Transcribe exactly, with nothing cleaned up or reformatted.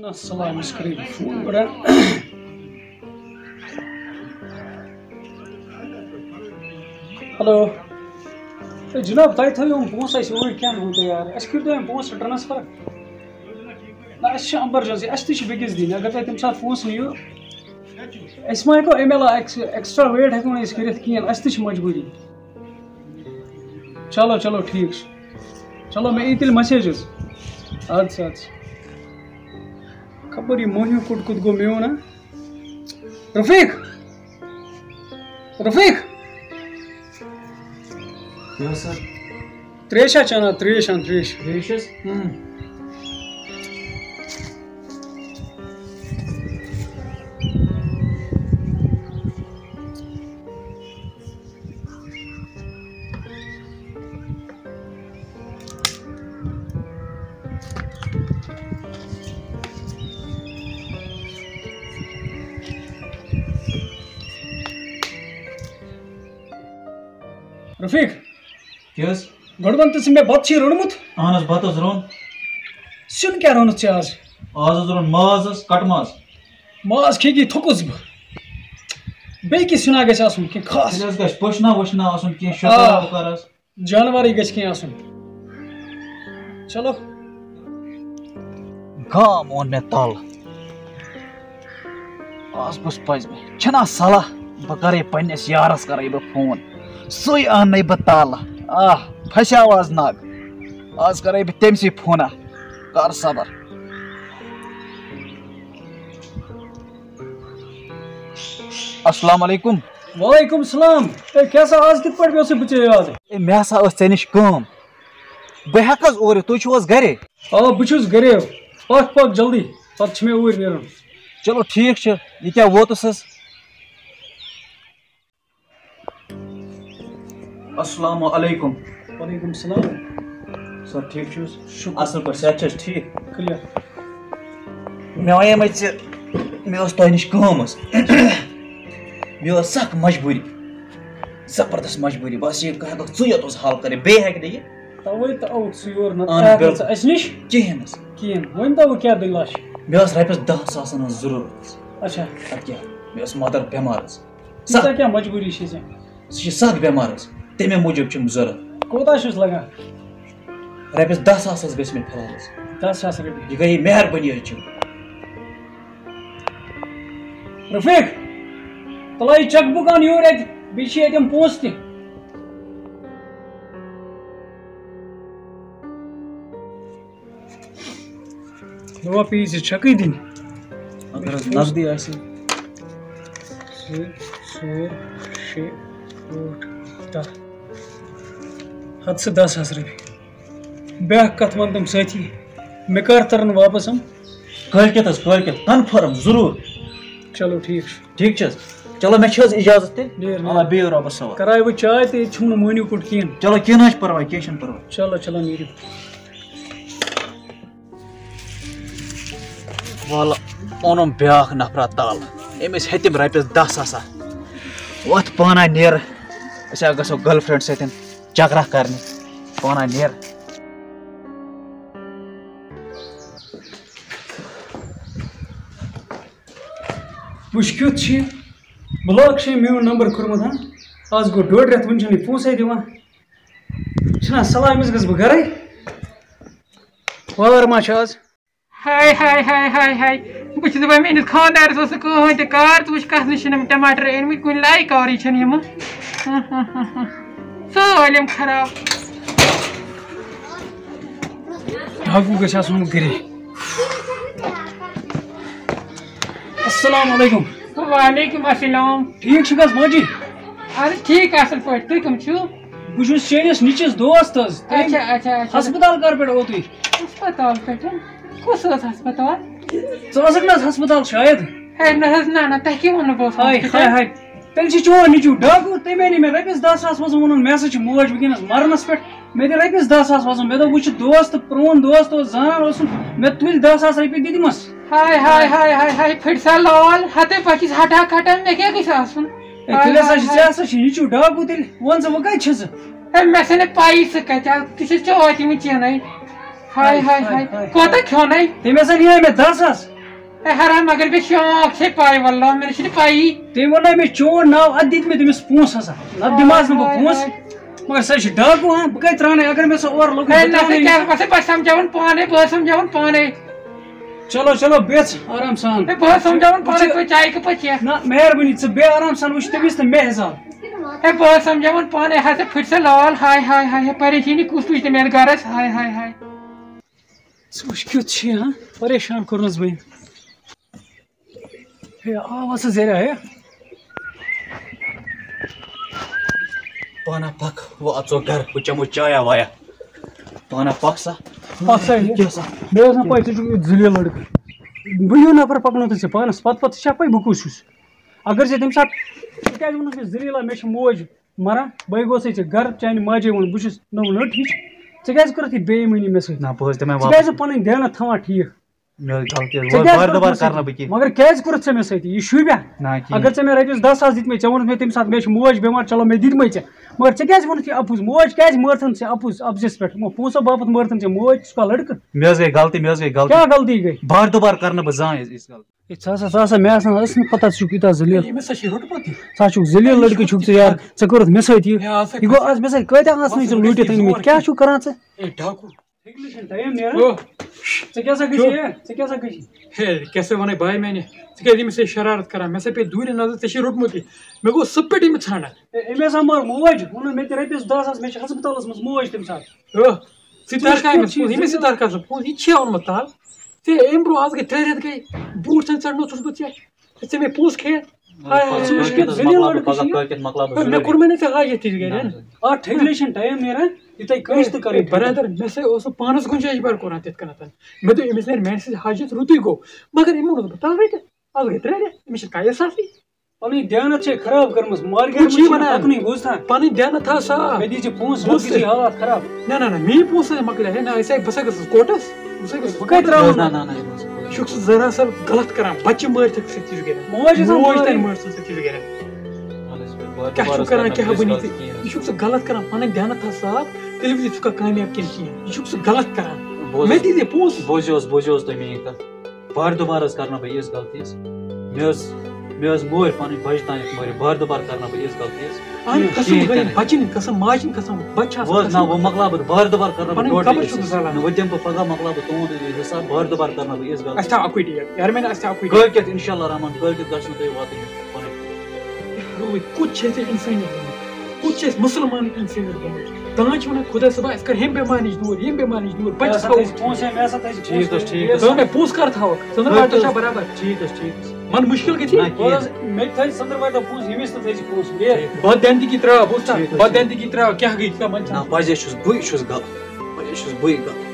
السلام، أمِس کَرے بہٕ فون گۄڈٕ۔ ہیلو۔ ہے جناب، تۄہہِ تھٲیِو یِم پونٛسہٕ اَسہِ اوٗرۍ، کیٛاہ گوٚو تۄہہِ یار؟ اَسہِ کٔرۍتو یِم پونٛسہٕ ٹرٛانسفر۔ نہ، اَسہِ چھِ ایمرجنسی، اَسہِ تہِ چھِ بیٚکِس دِنۍ۔ اگر تۄہہِ تَمہِ ساتہٕ پونٛسہٕ نِیِو، أسۍ ما ہٮ۪کو اَمہِ علاوٕ ایکس-، ایکسٹرا ویٹ ہٮ۪کو نہٕ أسۍ کٔرِتھ کِہیٖنۍ، اَسہِ تہِ چھِ مجبوٗری۔ چلو، چلو، ٹھیٖک چھُ۔ چلو، مےٚ یی تیٚلہِ میسیج حظ۔ اَدٕ سا، اَدٕ سا۔ خبر یہِ موہنیوٗ کوٚت کوٚت گوٚو میون، ہا؟ رفیق! رفیق! کیٛاہ حظ سر؟ ترٛیش ہا چٮ۪نا، ترٛیش اَن، ترٛیش۔ ترٛیش حظ؟ اۭں۔ رفیق، کیٛاہ حظ؟ گۄڈٕ وَن تہٕ ژٕ مےٚ، بَتہٕ چھُے روٚنمُت؟ اَہَن حظ، بَتہٕ حظ روٚن۔ سیُن کیٛاہ روٚنُتھ ژےٚ آز؟ آز حظ روٚن ماز حظ، کَٹہٕ ماز۔ ماز کھیٚکی تھوٚکُس بہٕ۔ بیٚیہِ کینٛہہ سیُنا گژھِ آسُن، کینٛہہ خاص۔ تیٚلہِ حظ گژھِ پٔشنا ؤشنا آسُن، کینٛہہ آ۔ شۄکار وۄکار حظ۔ جانوَرٕے گژھِ کینٛہہ آسُن۔ چلو۔ گام اوٚن مےٚ تَل۔ آز کُس پَزِ مےٚ؟ چھَنا صلاح، بہٕ کَرَے پنٛنِس یارَس کَرَے بہٕ فون۔ سُے اَننَے بہٕ تَل۔ آہ، پھسیو آز نَگ۔ آز کَرَے بہٕ تٔمۍ سٕے فونہ۔ کَر صبر۔ السلام علیکم۔ وعلیکم السلام۔ ہے، کیٛاہ سا، آز کِتھ پٲٹھۍ پیوٚو ژےٚ بہٕ ژےٚ یاد؟ ہے، مےٚ ہسا ٲس ژےٚ نِش کٲم۔ بہٕ ہٮ۪کہٕ حظ اورٕ یِتھ؟ تُہۍ چھِو حظ گرے؟ آ، بہٕ چھُس گرے۔ پکھ پکھ جلدی، پتہٕ چھُ مےٚ اوٗرۍ نیرُن۔ چلو ٹھیٖک چھُ، یہِ کیٛاہ ووتُس حظ؟ السلام علیکم۔ وعلیکم السلام۔ سر، ٹھیٖک چھِو حظ؟ شُکر۔ اَصٕل پٲٹھۍ، صحت چھِ حظ ٹھیٖک؟ کٕلیَر۔ مےٚ وَنے مےٚ ژےٚ، مےٚ ٲس تۄہہِ نِش کٲم حظ۔ مےٚ ٲس سَخ مجبوٗری، زبردست مجبوٗری۔ بَس یہِ ہٮ۪کَکھ ژٕے یوت حظ حل کٔرِتھ، بیٚیہِ ہٮ۪کہِ نہٕ یہِ۔ تَوَے تہٕ آوُکھ ژٕ یور، نہ اَہَن، تہٕ آیَکھ نہٕ بِلکُل۔ ژٕ اَسہِ نِش کِہیٖنۍ حظ۔ کِہیٖنۍ۔ ؤنۍ تو وۄنۍ کیٛاہ دٔلیٖلہ چھِ؟ مےٚ ٲس رۄپیَس دَہ ساسَن ہٕنٛز ضروٗرت حظ۔ اچھا۔ اَدٕ کیٛاہ، مےٚ ٲس مدر بٮ۪مار حظ۔ سۄ کیٛاہ مجبوٗری چھِ ژےٚ؟ سُہ چھِ سخ بٮ۪مار حظ، تَمے موٗجوٗب چھُم ضوٚرَتھ۔ کوٗتاہ چھُس لگان؟ رۄپیَس دَہ ساس حظ گژھِ مےٚ فِلحال حظ۔ دَہ ساس رۄپیہِ۔ یہِ گٔیے مہربٲنی حظ چھِ۔ رفیق، تُلہٕ یہِ چیک بُک اَن یور اَتہِ، بیٚیہِ چھِ ییٚتٮ۪ن پونٛسہٕ تہِ۔ دَپان پیٚیہِ ژےٚ چھکٕے دِنۍ۔ اگر حظ نقدٕے آسہِ۔ زٕ، ژور، شےٚ، ٲٹھ، دَہ۔ ہَتہٕ سا دَہ ساس رۄپیہِ۔ بیٛاکھ کَتھ وَن تَمہِ سۭتی، مےٚ کَر تَرَن واپَس یِم؟ کٲلۍکٮ۪تھ حظ، کٲلۍکٮ۪تھ، کنفٲرٕم، ضروٗر۔ چلو ٹھیٖک چھُ۔ ٹھیٖک چھِ حظ؟ چلو، مےٚ چھِ حظ اِجازت تیٚلہِ؟ نیر، نیر۔ آ، بِہِو رۄبَس حوالہٕ۔ کَرایہِ وۄنۍ چاے تہِ، ییٚتہِ چھُنہٕ نہٕ مٲنِو کوٚٹ کِہیٖنۍ۔ چلو، کینٛہہ نہ حظ چھُ پَرواے، کینٛہہ چھُنہٕ پَرواے۔ چلو، چلو، نیٖرِو۔ وَلہٕ، اوٚنُم بیٛاکھ نفرا تَل۔ أمِس ہیٚتِم رۄپیَس دَہ ساسا۔ وَتھ پانہ نیر، أسۍ ہا گژھو گٔرل فرٛٮ۪نٛڈ سۭتۍ چکرا کرنہِ۔ پانہ نیر۔ وٕچھ کیُتھ چھُ یہِ۔ بلاک چھُ أمۍ میون نمبر کوٚرمُت، ہاں؟ آز گوٚو ڈوٚڈ رٮ۪تھ، وٕنہِ چھُنہٕ یہِ پونٛسَے دِوان۔ چھُنہ صلاح، أمِس گژھٕ بہٕ گرَے۔ وار ما چھُ آز؟ ہاے، ہاے، ہاے، ہاے، ہاے۔ بہٕ چھُس دَپان، میٛٲنِس خانٛدارَس اوس نہٕ کٕہٕنۍ تہِ کار، ژٕ وٕچھ کَتھ نِش چھِنہٕ یِم ٹماٹر أنۍمٕتۍ، کُنہِ لایقارٕے چھِنہٕ یِم۔ سٲلِم خراب۔ ڈاکوٗ گژھِ آسُن گرے۔ السلام علیکم۔ وعلیکم السلام۔ ٹھیٖک چھُکھ حظ ماجی؟ اَہَن حظ، ٹھیٖک، اَصٕل پٲٹھۍ۔ تُہۍ کٕم چھِو؟ بہٕ چھُس چٲنِس نِچِس دوست حظ۔ تٔمۍ اچھا، اچھا، اچھا۔ ہسپتال کر پٮ۪ٹھ اوتُے؟ ہسپتال پٮ۪ٹھ؟ کُس حظ ہسپتال؟ ژٕ ٲسٕکھ نہ حظ ہسپتال شاید؟ ہے نہ حظ، نہ، نہ، تۄہہِ کیٛاہ ووٚنوٕ بہٕ اوسُس ہاے، ہسپتال؟ ہاے، ہاے۔ تیٚلہِ چھِ چون نیٚچوٗ ڈاکوٗ، تٔمۍ اَنے مےٚ رۄپیَس دَہ ساس منٛز، ووٚنُن، مےٚ ہسا چھِ موج وٕنکیٚنَس مَرنَس پٮ۪ٹھ، مےٚ دِ رۄپیَس دَہ ساس منٛز۔ مےٚ دوٚپ، وٕچھ، دوست، پرٛون دوست اوس، زانان اوسُم، مےٚ تُلۍ دَہ ساس رۄپیہِ دِتمَس۔ ہاے، ہاے، ہاے، ہاے، ہاے، پھٕٹۍ سا لال، ہَتَے پَکھِس ہَٹا کھَٹا، مےٚ کیٛاہ گژھِ آسُن؟ ہے، تیٚلہِ ہسا چھِ، ژےٚ ہسا چھِ نیٚچوٗ ڈاکوٗ تیٚلہِ۔ وَن ژٕ، وۄنۍ کَتہِ چھِ ژٕ؟ ہے، مےٚ سا نہٕ پَیی ژٕ کَتہِ آو، ژٕ چھَکھ چٲوان تِمَن چینَے۔ ہاے، ہاے، ہاے، ہاے۔ کوتاہ کھیوٚنَے؟ تٔمۍ ہسا نِیے مےٚ دَہ ساس۔ اے حرام، مگر مےٚ شوق چھے پاے، واللہ مےٚ چھِنہٕ پایی۔ تٔمۍ ووٚن نہ مےٚ چون ناو، اَتھ دِتۍ مےٚ تٔمِس پونٛسہٕ ہسا۔ نَتہٕ دِمہٕ ہس نہٕ بہٕ پونٛسہٕ۔ مگر سۄ چھِ ڈاکوٗ، ہاں، بہٕ کَتہِ ترٛاونَے؟ اگر مےٚ سۄ اورٕ لوٚگ، ہے، بہٕ نہ سا ترٛاونَے کیٛاہ، نہٕ۔ بہٕ سا، بہٕ سمجھاوَن پانَے، بہٕ سمجھاوَن پانَے۔ چلو، چلو، بیٚہہ ژٕ آرام سان۔ ہے، بہٕ سمجھاوَن پانَے، وٕچھ، بہٕ چایہِ کِتھ پٲٹھۍ چٮ۪کھ۔ نہ، مہربٲنی، ژٕ بیٚہہ آرام سان، وٕچھ تٔمِس تہٕ مےٚ حساب۔ ہے، بہٕ سمجھاوَن پانَے، ہسا پھٕٹۍ سا لال، ہاے، ہاے، ہاے، ہے، پریشٲنی کُس تُج تہٕ میٛانہِ گَرَس، ہاے، ہاے، ہاے۔ ژٕ وٕچھ کیُتھ چھُ یہِ، ہاں؟ پریشان کوٚرنَس بہٕ أمۍ۔ ہے، آو ہسا زیرا، ہے۔ پانا پک، وۄنۍ اژو گرٕ، بہٕ چمو چایا وایا۔ پانا پک سا۔ پک سا، ہے۔ کیٛاہ سا؟ مےٚ ٲس نہٕ پَے ژٕ چھُکھ یُتھ ذٔلیٖل لٔڑکہٕ۔ بہٕ یہِ نفر پَکنو تہٕ ژےٚ پانَس پَتہٕ پَتہٕ ژٕ چھَکھ پَے بہٕ کُس چھُس۔ اگر ژےٚ تَمہِ ساتہٕ، ژٕ کیٛازِ ووٚنُکھ مےٚ ذٔلیٖلا، مےٚ چھِ موج مران، بَے گوسَے ژےٚ گرٕ، چانہِ ماجے ووٚن، بہٕ چھُس نٔو نٔٹ ہِش۔ ژٕ کیٛازِ کٔرٕتھ یہِ بے ایٖمٲنی مےٚ سۭتۍ؟ نہ، بہٕ حظ دِمے ژٕ کیٛازِ واپس۔ نہٕ پَنٕنۍ دیانت تھاوان ٹھیٖک؟ مےٚ حظ غلطی حظ۔ ژےٚ وۄنۍ کیٛازِ بار دُبار کوٚرُتھ ژےٚ کرنہٕ بہٕ کینٛہہ۔ مگر کیٛازِ کوٚرُتھ ژےٚ مےٚ سۭتۍ یہِ؟ شوٗبیا؟ نہ، کِہیٖنۍ۔ اگر ژےٚ مےٚ رۄپیَس دَہ ساس دِتمَے، ژےٚ ووٚنُتھ مےٚ تَمہِ ساتہٕ مےٚ چھِ موج بٮ۪مار، چلو مےٚ دِتمَے ژےٚ۔ مگر ژےٚ کیٛازِ ووٚنُتھ یہِ اَپُز؟ موج کیٛازِ مٲرتھَن ژےٚ اَپُز اَپزِس پٮ۪ٹھ؟ یِمو پونٛسو باپَتھ مٲرتھَن ژےٚ موج، ژٕ چھُکھ لٔڑکہٕ؟ مےٚ حظ گٔے غلطی، مےٚ حظ گٔے غلطی۔ کیٛاہ غلطی گٔے؟ بار دُبار کرنہٕ بہٕ زانٛہہ یِژھ غلطی۔ ہے، ژٕ ہسا، ژٕ ہسا، مےٚ آسان ٲس نہٕ پتہ ژٕ چھُکھ یوٗتاہ ذٔلیٖل۔ أمِس ہا چھِ روٚٹمُت یہِ۔ ژٕ ہا چھُکھ ذٔلیٖل لٔڑکہٕ چھُکھ ژٕ یار، ژےٚ کوٚرُتھ مےٚ سۭتۍ یہِ۔ ہے، آ، سا یہِ گوٚو کھسہِ۔ آز مےٚ سۭتۍ کۭتیٛاہ آسنٕے ژےٚ لوٗٹِتھ أنۍمٕتۍ، کیٛاہ چھُکھ کران ژٕ؟ ہے، ڈاکوٗ۔ ٹایم نیران۔ او۔ ژےٚ کیٛاہ سا گژھی کیٛاہ؟ ہے؟ ژےٚ کیٛاہ سا گژھی؟ ہے، کیٛاہ سا وَنَے بھاے میٛانہِ؟ ژٕ کیٛازِ أمِس سۭتۍ شرارت کران؟ مےٚ سا پیٚیہِ دوٗرِ نظر، ژےٚ چھے روٚٹمُت یہِ۔ مےٚ گوٚو سُہ پٮ۪ٹھ أمِس ژھانٛڈان۔ ہے، أمۍ ہسا مٲر موج، ووٚنُن مےٚ تہِ رۄپیَس دَہ ساس، مےٚ چھِ ہسپتالَس منٛز موج تَمہِ ساتہٕ۔ او۔ ژٕ ژٕ وٕچھ درکار کیُتھ مےٚ چھُ یہِ پونٛسہٕ، ییٚمِس ژٕ ذٔلیٖل۔ درکار سا پونٛسہٕ، یہِ چھِ آمُت تَل۔ ژےٚ اَمہِ برٛونٛہہ آز گٔے ترٛےٚ رٮ۪تھ گٔے، بوٗٹھ ژَن ژَٹنو چھُس بہٕ ژےٚ۔ ژےٚ مےٚ پونٛسہٕ کھیٚیہِ؟ ہاے ہاے، ژٕ وٕچھ کیُتھ ذٔلیٖل لٔڑکہٕ چھُ یہِ۔ کٲلۍکٮ۪تھ مۄکلاو بہٕ ہے، مےٚ ضروٗری۔ کوٚر مےٚ نہٕ ژےٚ حاجت تہِ گرِ۔ نہ، نہ۔ آ، ٹھٔکرِ چھِنہٕ ٹایم نیران، یوٗتاہ کٲنٛسہِ تہِ کَرٕنۍ۔ ہے، برادر، مےٚ سا اوس نہٕ پانَس گُنجٲیِش بَر کوٚران تِتھ کٔنٮ۪تھ۔ مےٚ دوٚپ، أمِس نیرِ میٛانہِ سۭتۍ حاجت رُتُے گوٚو۔ مگر أمۍ ووٚن نہٕ بہٕ تَل رٔٹِتھ۔ آز گٔے ترٛےٚ رٮ۪تھ، أمِس چھِنہٕ کانٛہہ احساسٕے۔ پنٕنۍ دیانت چھے خراب کٔرمٕژ، مارکیٹ ہُہ منٛز چھُے چھُنہٕ وَنان۔ پَکنُے، بوٗزتھا؟ پنٕنۍ دیانت تھاو صاف۔ مےٚ دیٖزِ پونٛسہٕ، بوٗز نَتہٕ گژھِ ژٕ۔ حالات خراب۔ نہ، نہ، نہ، میٛٲنۍ پونٛسہٕ حظ مۄکلے ہے، نہ، أسۍ آے، بہٕ سا گژھٕ کوٹَس، بہٕ سا گژھٕ بہٕ کَتہِ کوٹَس۔ ترٛاوَن؟ نہ، نہ، نہ، یہِ ما چھُ کوٹَس۔ چھُکھ ژٕ ذرا سا غلط کران، بَچہِ مٲرۍ تھَکھ ژٕ تِژھ گرِ۔ موج ٲسَن موج مٲرٕنۍ۔ تَنہٕ مٲر ژٕ تِژھ گرِ۔ وَلہٕ حظ، بہٕ کیٛاہ چھُکھ بارٕ کران، بارٕ کیٛاہ بَنی بارٕ ژےٚ؟ کِہیٖنۍ۔ یہِ چھُکھ ژٕ غلط کران، پَنٕنۍ دیانت تھاو صاف، تیٚلہِ وٕچھ ژٕ چھُکھا کامیاب کِنہٕ کِہیٖنۍ۔ یہِ چھُکھ ژٕ غلط کران۔ بوز مےٚ حظ، دیٖزِ پونٛسہٕ۔ بوزِو حظ، بوزِو حظ تُہۍ میٛٲنۍ کَتھ۔ بار دُبار حظ کرنہٕ بہٕ یِژھ غلطی حظ۔ مےٚ حظ، مےٚ حظ مٲرۍ پَنٕنۍ بَچہِ تام یِتھ مٲرِتھ، بار دُبار کرنہٕ بہٕ یِژھ غلطی حظ۔ اَہَن کِہیٖنۍ قسم تہِ گٔے، نہٕ۔ بَچہِ نہٕ قسم، ماجہِ نہٕ قسم، بَچہِ چھِ آسان وۄنۍ حظ نہ، قسم۔ وۄنۍ مۄکلاو بہٕ، بار دُبار کرنہٕ بہٕ پَنٕنۍ ڈوٹلی قبر یِژھ چھُکھ حظ۔ زالان۔ نہ، وۄنۍ دِمہٕ بہٕ پَگاہ مۄکلاو بہٕ تُہُنٛد یہِ حِساب، بار دُبار کرنہٕ بہٕ یِژھ غلطی۔ اَسہِ تھاو اَکُے ڈیٹ، یارٕ میٛانہِ، اَسہِ تھاو اَکُے ڈیٹ۔ کٲلۍکٮ۪تھ اِنشاء اللہ رحمان، کٲلۍکٮ۪تھ گژھِ نہٕ تۄہہِ واتٕنۍ یہِ پَنٕنۍ۔ روٗد، کُس چھِ اَسہِ اِنسٲنیت گوٚمُت؟ کُس چھِ اَسہِ مُسلمان اِنسٲنیت گوٚمُت؟ دَپان چھِ وَنان، خۄدا صٲبا، اَسہِ کَر ییٚمہِ بٮ۪مارِ نِش دوٗر، ییٚمہِ بٮ۪مارِ نِش دوٗر، مےٚ بَچَس ہسا تھٲیزِ پونٛسہٕ، مےٚ ہسا تھٲیزِ ٹھیٖک حظ، پونٛسہٕ۔ ٹھیٖک حظ۔ ژٕ وَن مےٚ پونٛسہٕ کَر تھاوَکھ؟ ژٕ وَن مےٚ پَتہٕ چھا برابر؟ ٹھیٖک حظ، ٹھیٖک حظ۔ وَن مُشکِل گژھی؟ نہ، کِہیٖنۍ۔ بہٕ حظ، مےٚ تھٲیزِ ژٔنٛدٕروارِ دۄہ پونٛسہٕ، ییٚمِس تہِ تھٲیزِ پونٛسہٕ، نیرِ۔ ٹھیٖک۔ بَد دٮ۪نٛدگی ترٛاو، بوٗزتھا؟ ٹھیٖک حظ۔ بَد دٮ۪نٛدگی ترٛاو، کیٛاہ گٔے؟ ژٕ وَن نہ، ژٕ۔ پَزے چھُس، بٕے چھُس غلط۔ پَزے چھُس بٕے غلط۔